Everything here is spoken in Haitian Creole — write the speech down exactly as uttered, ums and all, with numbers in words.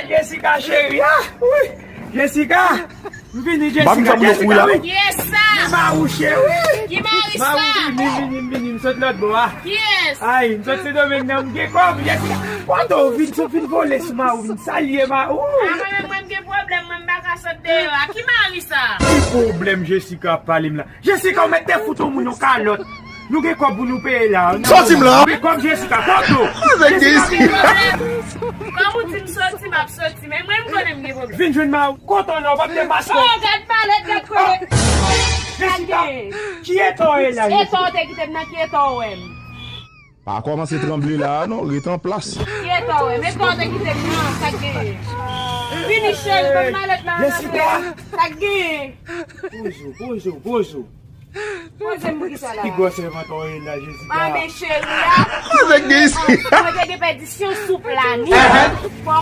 Jessica cheri, ah, wi. Jessica, m vini Jessica. Jessica, wi. Yes, sa. Marou cheri. Ki mari sa? Marou, vini, vini, vini, m sot lòt bò a. Yes. Ay, m sot Sendomeng nan, m gen kòb, Jessica. Kote w vin, sot vin vole sou Marou, vin salye Marou. A, mwen menm, mwen m gen pwoblèm, mwen m pa ka sot deyò a. Ki mari sa? Ki pwoblèm Jessica ap pale m la? Jessica, ou mèt te fout yon moun yon kalòt. Nou gen kòb pou nou peye la. Sòti m la. Nou gen kòb Jessica, kote w? Avèk Jessica, Jessica. Kòm ou di m soti, m ap soti. Men mwen, m konnen m gen pwoblèm. Vin jwenn Marou. Kote w la, w p ap te maske. Oh, gad malèt, gad kote. Jessica, ki eta w ye la, Jessica? Eta w te kite m nan, ki eta w wè m? Pa kòmanse tranble la a non, ret an plas. Ki eta w wè m? Eta w te kite m nan, sa k genyen? Vini cheri, ban m malèt la, ann antre. Jessica. Sa k genyen? Poze w, poze w, poze w. Poze m pou kisa la? Ki gwòs sèvant w ye la, Jessica? Manmi cheri a. Avèk gen isi. Mwen te gen pèdisyon sou plani. Fò w